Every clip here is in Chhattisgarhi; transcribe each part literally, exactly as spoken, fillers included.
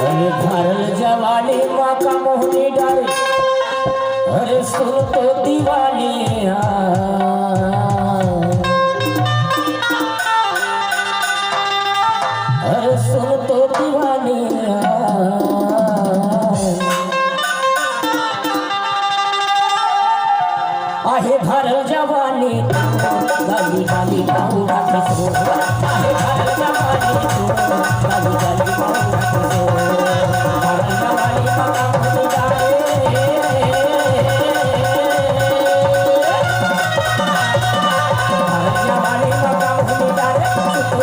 अरे भरल जवानी मा का मोहनी डारे, अरे सुन तो दीवानिया, अरे सुन तो दीवानिया। आहे भरल जवानी, गली गली पाउडा के शोर। आहे भरल जवानी, गली गली पाउडा के शोर। भरल जवानी, भरल जवानी,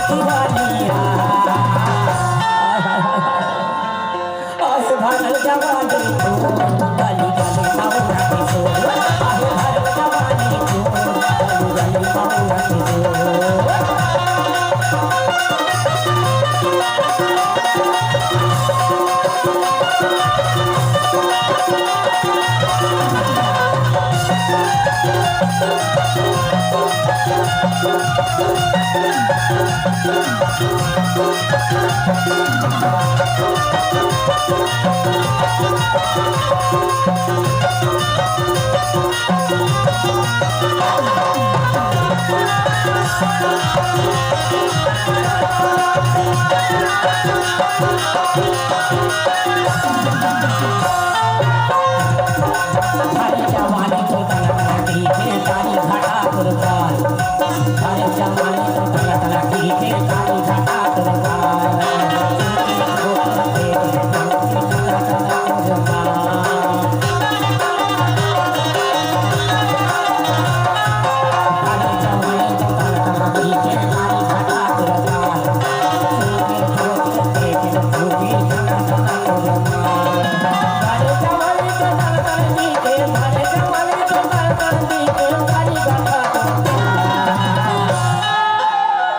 दीवानिया। आहे भरल जवानी, गली गली पाउडा के शोर। आहे भरल जवानी, गली गली पाउडा के शोर।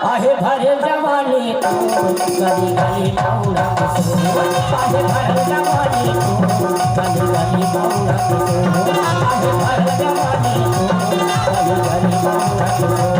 आहे भरल जवानी, गली गली पाउडा के शोर। आहे भरल जवानी, गली गली पाउडा के शोर। आहे भरल जवानी, गली गली पाउडा के शोर।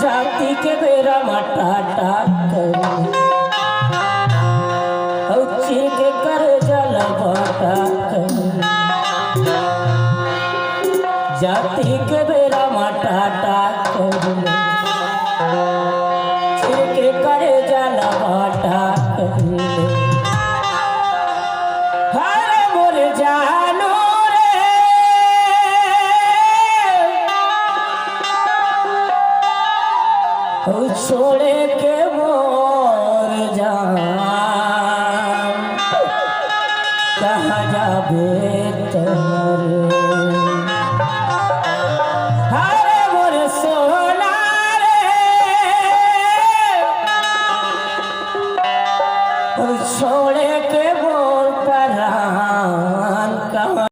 जाति के बेरा म टाटा करी, अउ चीर के करेजा ल बाटा करी। जाति के बेरा म टाटा करी, चीर के करेजा ल बाटा करी। हरे मोर जानू रे, ओ छोड़े के मोर जान, कहाँ जाबे तोरे? हरे मोर सोना रे, ओ छोड़े के मोर परान।